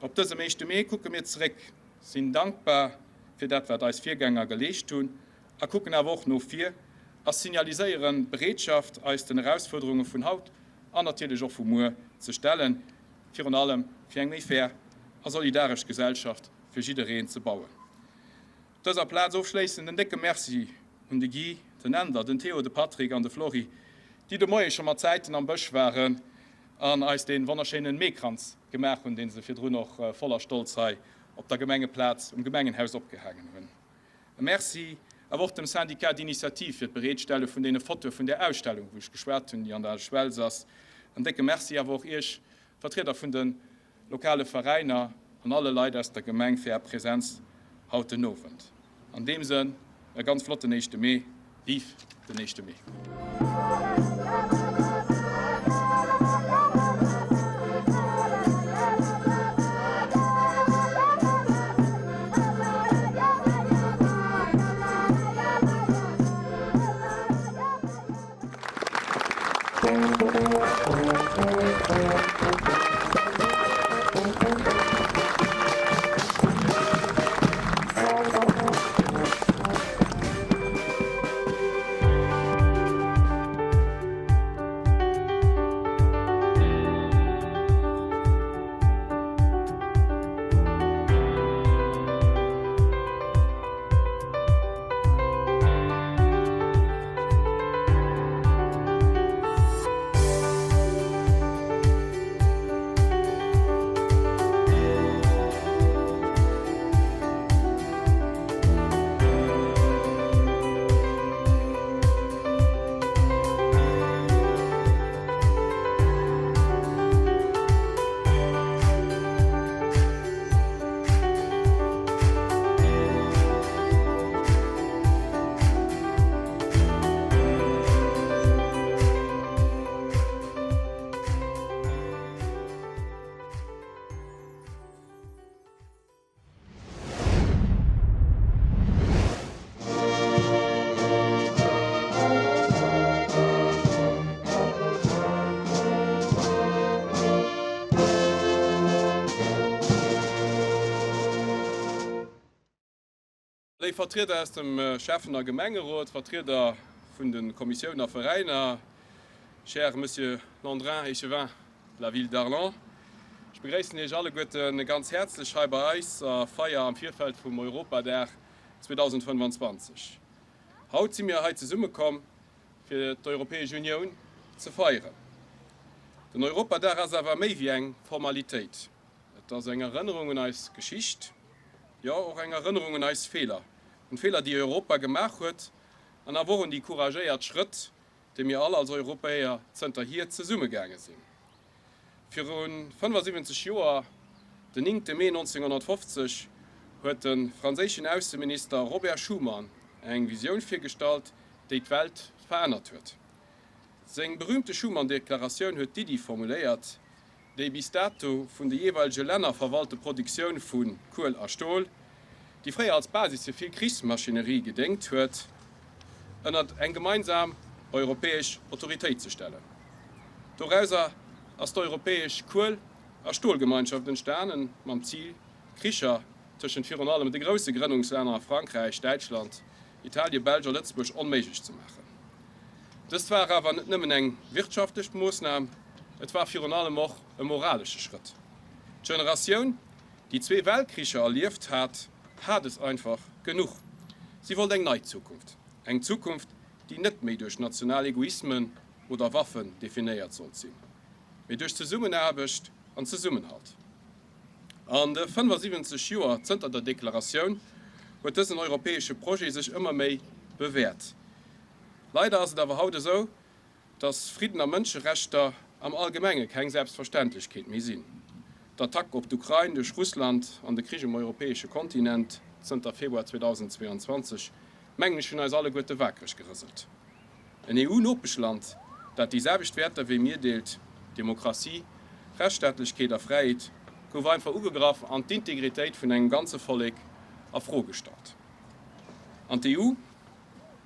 op dësem éischte Mee kucke mir zeréck, sinn dankbar fir dat wat eis Virgänger geleescht hunn a kucken awer och no vir a signaliséieren d'Bereetschaft eis den Erausfuerderunge vun haut an natierlech och vu muer ze stellen, virun allem fir eng méi fair a solidaresch Gesellschaft fir jiddereen ze bauen. Op dëser Plaz ofschléissend en décke Merci un de Guy, den Änder, den Théo, de Patrick an de Flory, déi de Moie scho mat Zäiten am Bësch waren an eis dee wonnerschéinen Meekranz gemaach hunn, dee se virdrun och voller Stolz hei op der Gemengeplaz um Gemengenhaus opgehaangen hunn. E Merci awer och dem Syndicat d'initiative fir d'Bereetstelle vun deene Fotoe vun där Ausstellung, wou ech geschwat hunn, déi an der Schwelz ass. En décke Merci awer och Iech, Vertrieder vun de lokale Veräiner an alle Leit aus der Gemeng fir Är Präsenz haut den Owend. An deem Sënn e ganz flotten éischte Mee. Vive den éischte Mee! Léif Vertrieder aus dem Schäffen a Gemengerot, Vertrieder vun de Kommissiounen a Veräiner, cher Monsieur Landrin, Échevin de la Ville d'Arlon, ech begréissen Iech alleguerten ganz häerzlech hei bei eis a Feier am Virfeld vum Europadag. 2025. Haut si mir hei zesummekomm, fir d'Europäesch Unioun ze feieren. Den Europadag ass awer méi wéi eng Formalitéit. Et ass eng Erënnerung un eis Geschicht, jo och eng Erënnerung un eis Feeler, un d'Feeler, déi Europa gemaach huet, an awer och un déi couragéiert Schrëtt, déi mir all als Europäer zënterhier zesumme gaange sinn. Viru 75 Joer, den 9 Mee 1950, huet de franséischen Ausseminister Robert Schuman eng Visioun virgestallt, déi d'Welt verännert huet. Seng berüümte Schuman-Deklaratioun huet d'Iddi formuléiert, déi bis dato vun de jeeweilege Länner verwalte Produktioun vu Kuel a Stol, déi fréier als Basis fir vill Krichsmaschinerie gedéngt huet, ënnert eng gemeinsam europäesch Autoritéit ze stellen. Dorauser ass d'Europäesch Kuel a Stolgemeinschaft entstanen, mam Zil, Kricher tëschent virun allem de grousse Grënnungslänner Frankräich, Däitschland, Italien, Belsch a Lëtzebuerg onméiglech ze maachen. Dëst war awer net nëmmen eng wirtschaftlech Moossnam, et war virun allem och e moralesche Schrëtt. D'Generatioun, déi zwee Weltkricher erlieft hat, hat es einfach genuch. Si wollt eng nei Zukunft, eng Zukunft, déi net méi duerch national Egoismen oder Waffen definéiert sollt sinn, mee duerch Zesummenaarbecht an Zesummenhalt. An de 75 Joer zënter der Deklaratioun huet dësen europäesche Projet sech ëmmer méi bewäert. Leider ass et awer haut esou, dass Fridden a Mënscherechter am Allgemenge keng Selbstverständlechkeet méi sinn. D'Attack op d'Ukrain duerch Russland an de Krich um europäesche Kontinent zënter Februar 2022, mengen ech, hunn eis alleguerte wakereg gerëselt. En EU-Nopeschland, dat déi selwecht Wäerter wéi mir deelt, Demokratie, Rechtsstaatlechkeet a Fräiheet, gouf einfach ugegraff an d'Integritéit vun engem ganze Vollek a Fro gestallt. An d'EU?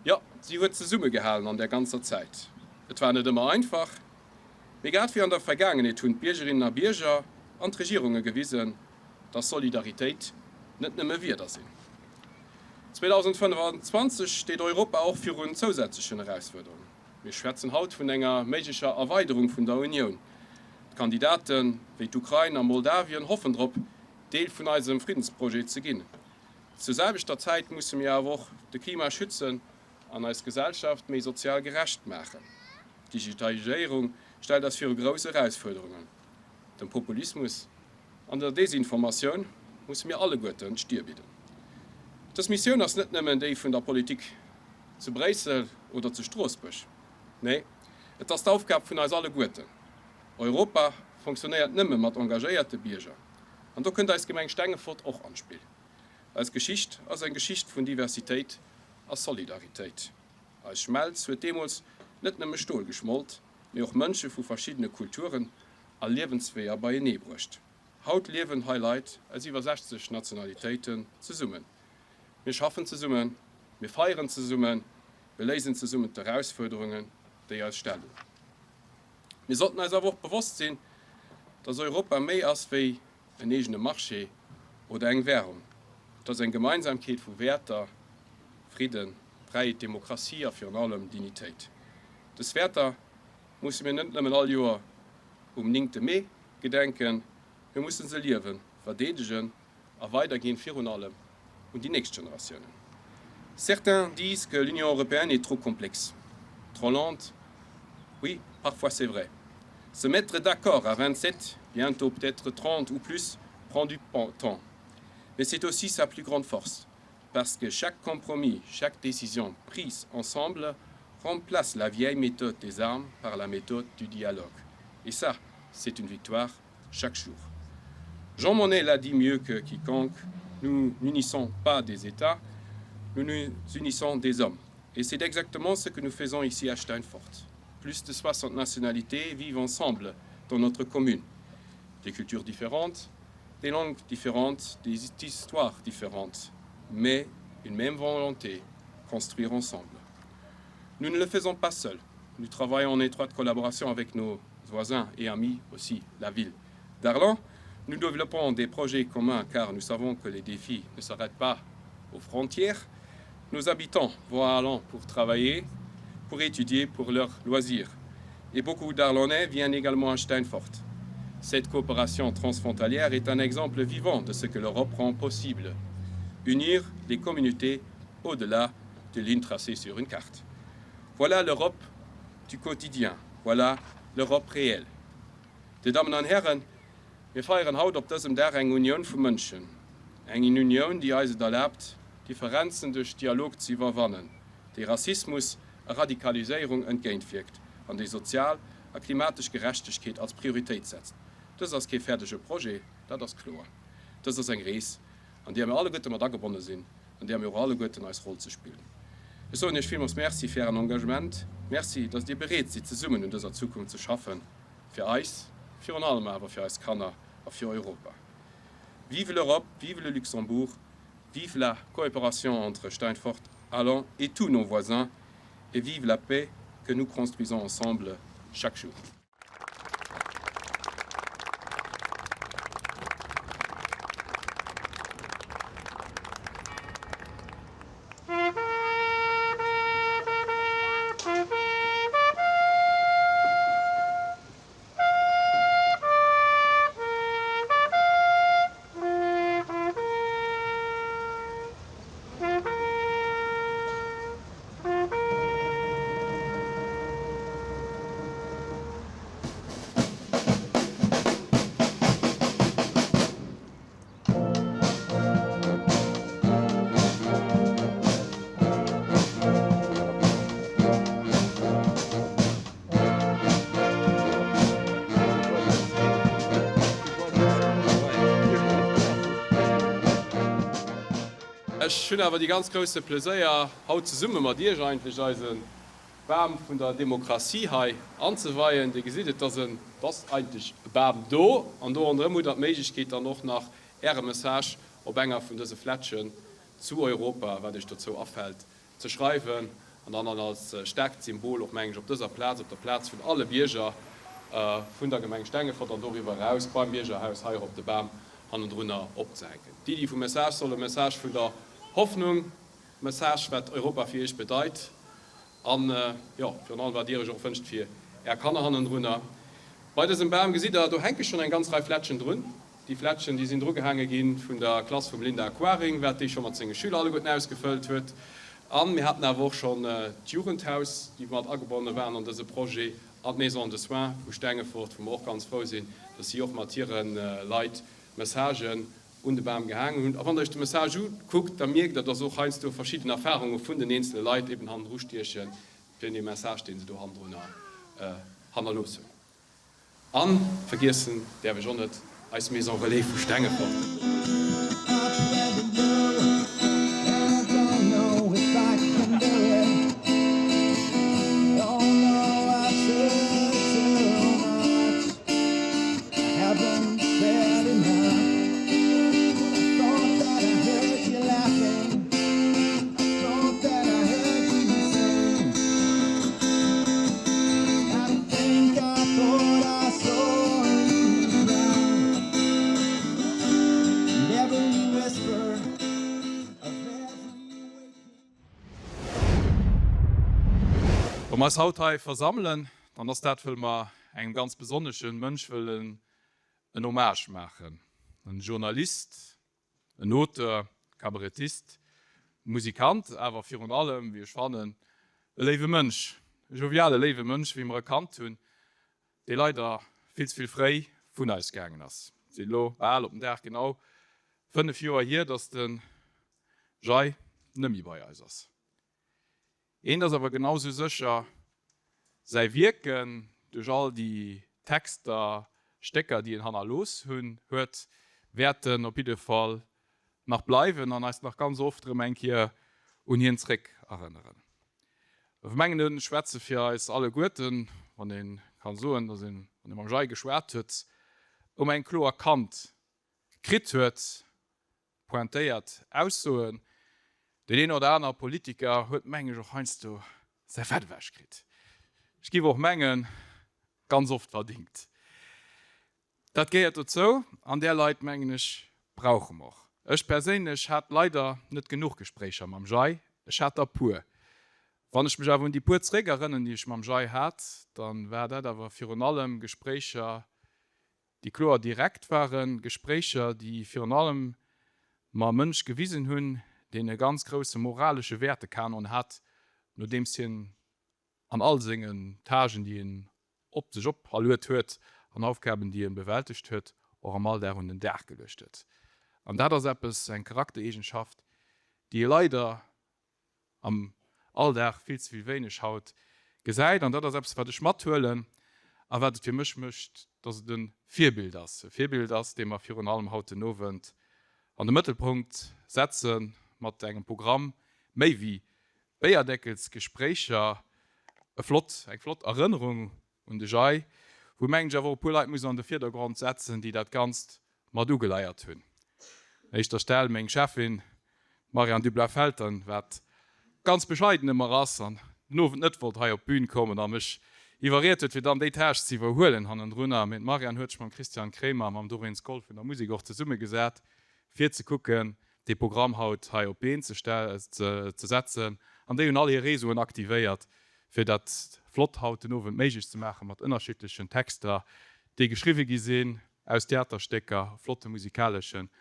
Jo, si huet zesummegehalen an där ganzer Zäit. Et war net ëmmer einfach, mee grad wéi an der Vergaangenheet hunn d'Biergerinnen a Bierger an d'Regierunge gewisen, dass Solidaritéit net nëmme Wierder sinn. 2025 steet Europa och virun zousätzlechen Erausfuerderungen. Mir schwätzen haut vun enger méiglecher Erweiderung vun der Unioun. D'Kandidate wéi d'Ukrain a Moldawien hoffen drop, Deel vun eisem Friddensprojet ze ginn. Zur selwechter Zäit musse mir awer och de Klima schützen an eis Gesellschaft méi sozial gerecht maachen. D'Digitaliséierung stellt eis viru grouss Erausfuerderungen. Dem Populismus an der Desinformatioun musse mir alleguerten d'Stier bidden. Dës Missioun ass net nëmmen déi vun der Politik zu Bréissel oder zu Stroossbuerg. Nee, et ass d'Aufgab vun eis alleguerten. Europa fonctionnéiert nëmme mat engagéierte Bierger. An do kënnt eis Gemeng Stengefort och an d'Spill. Eis Geschicht ass eng Geschicht vun Diversitéit a Solidaritéit. Eis Schmelz huet deemools net nëmme Stol geschmolt, mee och Mënsche vu verschiddene Kulturen a Liewensweeër beienee bruecht. Haut liewen hei Leit aus iwwer 60 Nationalitéiten zesummen. Mir schaffen zesummen, mir feieren zesummen, mir léisen zesummen d'Erausfuerderungen, déi eis stellen. Mir sollten eis awer och bewosst sinn, dass Europa méi ass wéi en eegene Marché oder eng Währung. Et ass eng Gemeinsamkeet vu Wäerter, Fridden, Fräiheet, Demokratie a virun allem Dignitéit. Dës Wäerter musse mir net nëmmen all Joer um néngte Mee gedenken, mir musse se liewen, verdeedegen a weiderginn, virun allem un déi nächst Generatiounen. Certains disent que l'Union européenne est trop complexe, trop lente. Oui, parfois c'est vrai. Se mettre d'accord à 27, bientôt peut-être 30 ou plus, prend du temps. Mais c'est aussi sa plus grande force, parce que chaque compromis, chaque décision prise ensemble remplace la vieille méthode des armes par la méthode du dialogue. Et ça, c'est une victoire chaque jour. Jean Monnet l'a dit mieux que quiconque, nous n'unissons pas des États, nous nous unissons des hommes. Et c'est exactement ce que nous faisons ici à Steinfort. Plus de 60 nationalités vivent ensemble dans notre commune. Des cultures différentes, des langues différentes, des histoires différentes, mais une même volonté, construire ensemble. Nous ne le faisons pas seuls. Nous travaillons en étroite collaboration avec nos voisins et amis aussi, la ville d'Arlan. Nous développons des projets communs car nous savons que les défis ne s'arrêtent pas aux frontières. Nos habitants vont à Arlan pour travailler, pour étudier, pour leurs loisirs. Et beaucoup d'Arlonais viennent également à Steinfort. Cette coopération transfrontalière est un exemple vivant de ce que l'Europe rend possible. Unir les communautés au-delà de lignes tracées sur une carte. Voilà l'Europe du quotidien, voilà l'Europe réelle. Dir Dammen an Hären, mir feieren haut op dësem Dag eng Unioun vu Mënschen, eng Unioun, déi eis et erlaabt, Differenzen duerch Dialog ze iwwerwannen, déi Rassismus a Radikaliséierung entgéintwierkt an déi sozial a klimatesch Gerechtegkeet als Prioritéit setzt. Dëst ass kee fäerdege Projet, dat ass kloer. Dëst ass eng Rees, an deeër mir alleguerte mat agebonne sinn, an deeër mir och alleguerten eis Roll ze spillen. Ech soen Iech villmools Merci fir Ären Engagement. Merci, datt Dir bereet sidd, zesummen un dëser Zukunft ze schaffen, fir eis, virun allem awer fir eis Kanner a fir Europa. Vive l'Europe, vive le Luxembourg, vive la coopération entre Steinfort, Allan et tous nos voisins et vive la paix que nous construisons ensemble chaque jour. Ech hunn awer dee ganz grousse Pleséier, haut zesumme mat Iech eigentlech eise Bam vun der Demokratie hei anzeweien. Dir gesitt, et ass en, et ass eigentlech e Bam do, an do ronderëm hutt Der d'Méiglechkeet dann och nach Äre Message op enger vun dëse Flätschen zu Europa, wat Iech dozou afält, ze schreiwen an dann als staarkt Symbol och, mengen ech, op dëser Plaz, op der Plaz vun alle Bierger vun der Gemeng Stengefort an doriwwer eraus beim Biergerhaus hei och op de Bam hannendrunner opzehänken. D'Iddi vum Message soll e Message vun der Hoffnung, Message wat Europa fir Iech bedeit an, jo, virun allem wat Dir Iech och wënscht fir Är Kanner hannendrunner. Bei dësem Bam gesitt Der, do hänke schonn eng ganz Rei Flätschen drun. Déi Flätschen, déi sinn drugehaange gi vun der Klass vum Linda Quaring, wat déi scho mat senge Schüler alleguerten ausgefëllt huet. A mir haten awer och schonn d'Jugendhaus, déi mat agebonne waren an dëse Projet, an d'Maison de soins vu Stengefort, wou mer och ganz frou sinn, dass si och mat hire Leit Messagen un de Bam gehaangen hunn. A wann Der Iech de Message ukuckt, da mierkt Der, dass och heiansdo verschidden Erfarunge vun den eenzele Leit eben hannendru stiechen, fir dee Message, dee se do hannendrunner hannerlooss hunn. An vergiessen däerf ech och net eis Maison Relais vu Stengefort. Wa mer eis haut hei versammelen, dann ass dat wëll mer engem ganz besonnesche Mënsch wëllen en Hommage maachen, en Journalist, En Auteur, Kabarettist, Musikant, awer virun allem, wéi ech fannen, e léiwe Mënsch, e joviale léiwe Mënsch, wéi mer e kannt hunn, dee leider vill ze vill fréi vun eis gaangen ass. Et sinn elo bal op den Dag genau 5 Joer hier, datt de Jay nëmmi bei eis ass. Eent ass awer genau sou sécher, Säi Wierken, duerch all déi Texter, Stécker, déi en hannerlooss hunn huet, wäerten op jidde Fall nach bleiwen an eis nach ganz oft erëm eng Kéier un hien zréck erënneren. Ech mengen, ech schwätze fir eis alleguerten, wann ee ka soen, datt een, wann ee mam Jay geschwat huet, ëm eng kloer Kant kritt huet, Pointéiert Aussoen. Deen een oder aner Politiker huet, meng ech, och heiansdo säi Fett ewech kritt. Ech géif och mengen, ganz oft verdingt. Dat gehéiert dozou an där Leit, mengen ech, brauche mer och. Ech perséinlech hat leider net genuch Gespréicher mam Jay. Ech hat der puer. Wann ech mech awer un déi puer zeréck erënnen, déi ech mam Jay hat, da war dat awer virun allem Gespréicher, déi kloer direkt waren, Gespréicher, déi virun allem Mer e Mënsch gewisen hunn, deen e ganz grousse moralesche Wäertekanon hat, nodeems hien an all sengen Tâchen, déi en op sech operluet huet an Aufgaben, déi en bewältegt huet, och am Alldag un den Dag geluecht huet. An dat ass eppes, eng Charaktereegenschaft, déi ee leider am Alldag vill ze vill wéineg haut gesäit. An dat ass eppes, wat ech mathuelen a wat et fir mech mécht, dass et e Virbild ass, e Virbild ass, dee mer virun allem haut den Owend an de Mëttelpunkt setze mat engem Programm méi wéi Béierdeckelsgespréicher, e flott, eng flott Erënnerung un de Jay, wou mengen ech awer och e puer Leit muss an de Virdergrond setzen, déi dat Ganzt mat ugeleiert hunn. Un éischter Stell meng Cheffin, d'Marianne Dublas-Felten, wat ganz bescheiden ëmmer ass an den Owend net wollt hei op d'Bün kommen a mech iwwerriet huet, fir dann déi Tâche ze iwwerhuelen hannendrunner. Mee d'Marianne huet sech mam Christian Kremer a mam Doreen Skoll vun der Musek och zesummegesat, fir ze kucken, dee Programm haut hei op d'Been ze ze setzen an déi hunn all hir Réseauen aktivéiert, fir dat flott haut den Owend méiglech ze maachen, mat ënnerschiddlechen Texter, déi geschriwwe gi sinn aus Theaterstécker, flotte musikaleschen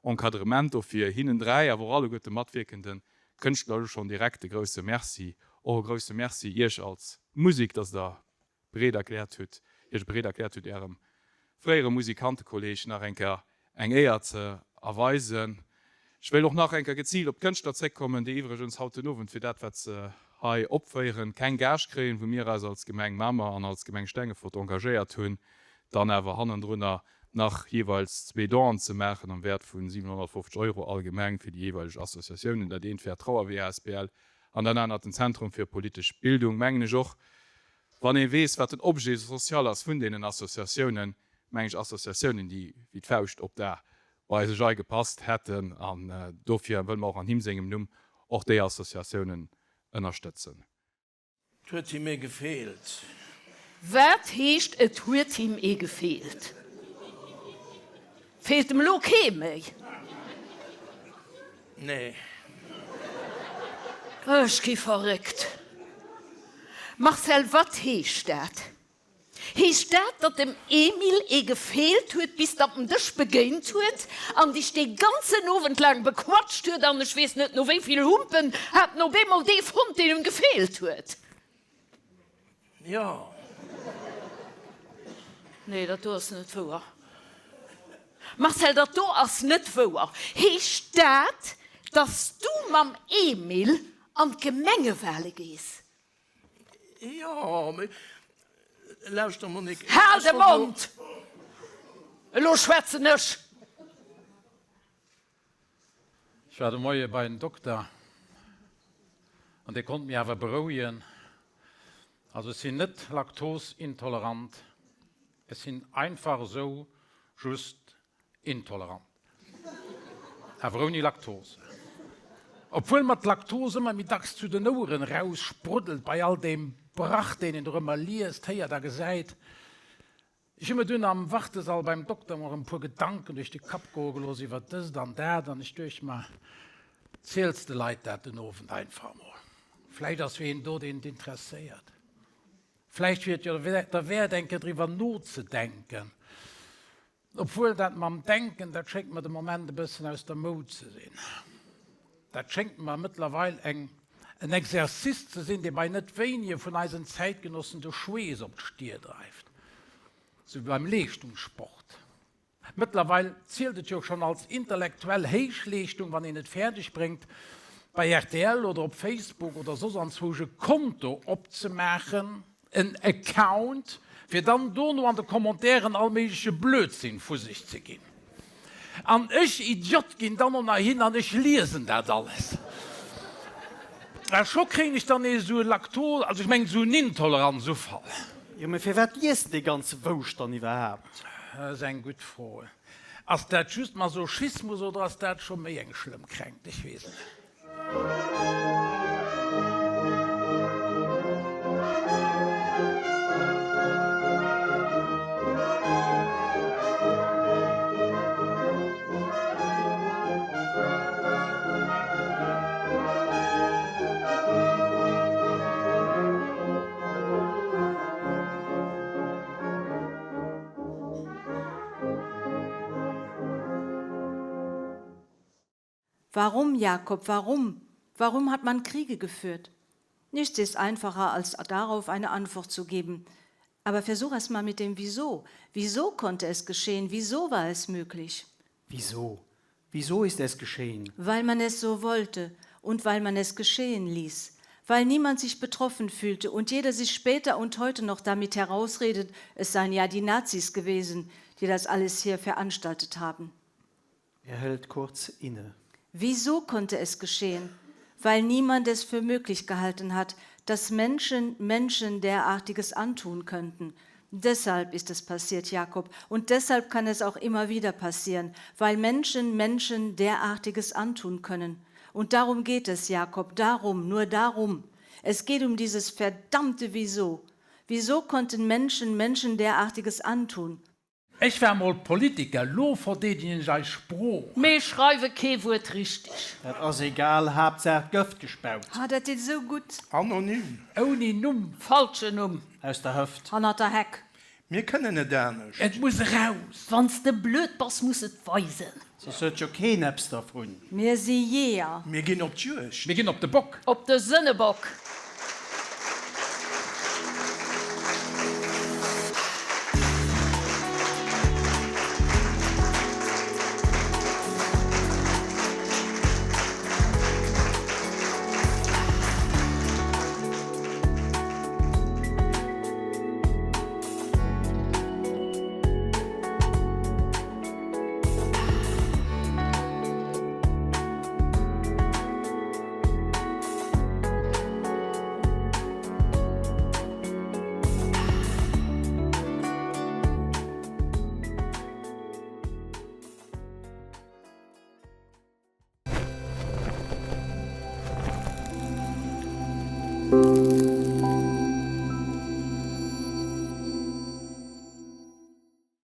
Encadrement. Dofir hinnen 3, awer och alleguerte matwierkende Kënschtler elo schonn direkt e grousse Merci. Och e grousse Merci Iech als Musek, dass Der bereet erkläert hutt, Iech bereet erkläert hutt, Ärem fréiere Musikantekolleg nach eng Kéier eng Éier ze erweisen. Ech wéilt och nach eng Kéier geziilt op d'Kënschtler zréckkommen, déi iwwregens haut den Owend fir dat, wat se hei opféieren, keng Gage kréien, wou mir eis als Gemeng Mamer an als Gemeng Stengefort engagéiert hunn, dann awer hannendrunner nach jeeweils zwee Donen ze maachen am Wäert vu 750 Euro all Gemeng fir déi jeeweileg Associatiounen. Dat eent wär d'Trauerwee asbl an dat anert den Zentrum fir politesch Bildung, mengen ech och. Wann ee weess, wat den Objet social ass vun deenen Associatiounen, mengen ech Associatiounen, déi wéi d'Fauscht op d'A bei sech ei gepasst hätten. An dofir wëlle mer och an him sengem Numm och déi Associatiounen ënnerstëtzen. Et huet him ee gefeelt. Wat heescht et huet him ee gefeelt? Feelt em elo kee méi? Nee. Ech gi verréckt. Marcel, wat heescht dat? Heescht dat, datt dem Emil ee gefeelt huet, bis datt en dech begéint huet an dech dee ganzen Owend laang bequatscht huet an ech weess net no wéi vill Humpen hat en op eemol dee fonnt, deen em gefeelt huet? Jo. Nee, dat do ass net wouer. Marcel, dat do ass net wouer. Heescht dat, datt s du mam Emil an d'Gemengewale gees? Jo, mee lauschter, Monique, ech Hal de wollt jo. Mond! Elo schwätzen ech! Ech war de Moie bei den Dokter an dee konnt mir awer berouegen. Also ech sinn net laktosintolerant, ech sinn einfach esou just intolerant. Awer ouni Laktose. Obwuel mer d'Laktos ëmmer méi dacks zu den Oueren eraus spruddelt bei all deem Brach deen een dorëmmer liest, héiert a gesäit. Ech hu mir dunn am Wartesall beim Dokter mol erëm e puer Gedanken duerch de Kapp goe gelooss iwwer dëst an dat an ech duecht mer, ziels de Leit dat den Owend einfach mol. Vläicht ass jo een do, deen et interesséiert. Vläicht wier et jo derwäert eng Kéier driwwer nozedenken. Obwuel, dat mam Denken, dat schéngt mer de Moment e bëssen aus der Moud ze sinn. Dat schéngt mer mëttlerweil eng en Exercice ze sinn, dee bei net wéinege vun eisen Zäitgenossen de Schweess op d'Stier dreift, sou wéi beim Leeschtungssport. Mëttlerweil zielt et jo schonn als intellektuell Héichleeschtung, wann een et fäerdeg bréngt, bei rtl oder op Facebook oder soss anzwousch e Konto opzemaachen, en Account, fir dann dono an de Commentairen all méigleche Blödsinn vu sech ze ginn. An ech Idiot ginn dann och nach hin an ech liesen dat alles. A scho kréien ech dann nees esou e Laktos, also ech mengen esou en Intoleranzufall. Jo, mee firwat liest de dee ganze Wouscht dann iwwerhaapt? Dat ass eng gutt Fro. Ass dat just Masochismus oder ass dat scho méi eng schlëmm Kränkt? Ech weess et net. Warum, Jakob, warum? Warum hat man Kriege geführt? Nichts ist einfacher, als darauf eine Antwort zu geben. Aber versuch es mal mit dem Wieso. Wieso konnte es geschehen? Wieso war es möglich? Wieso? Wieso ist es geschehen? Weil man es so wollte und weil man es geschehen ließ. Weil niemand sich betroffen fühlte und jeder sich später und heute noch damit herausredet, es seien ja die Nazis gewesen, die das alles hier veranstaltet haben. Er hält kurz inne. Wieso konnte es geschehen? Weil niemand es für möglich gehalten hat, dass Menschen Menschen derartiges antun könnten. Deshalb ist es passiert, Jakob, und deshalb kann es auch immer wieder passieren, weil Menschen Menschen derartiges antun können. Und darum geht es, Jakob, darum, nur darum. Es geht um dieses verdammte Wieso. Wieso konnten Menschen Menschen derartiges antun? Ech war mol Politiker, lo verdeedegen ech eis Sprooch. Mee schreiwe kee Wuert richteg. Dat ass egal, Haaptsaach d'Gëft gespaut. Ah, dat deet esou gutt. Anonym. Ouni Numm. Falschen Numm. Aus der Hëft. Hannert der Heck. Mir kënnen net anescht. Et muss eraus. Wann s de blöd bass, muss et weisen. Soss huet jo keen eppes dervun. Mir si Jeeër. Mir ginn op d'Juegd. Mir ginn op de Bock. Op de Sënnebock.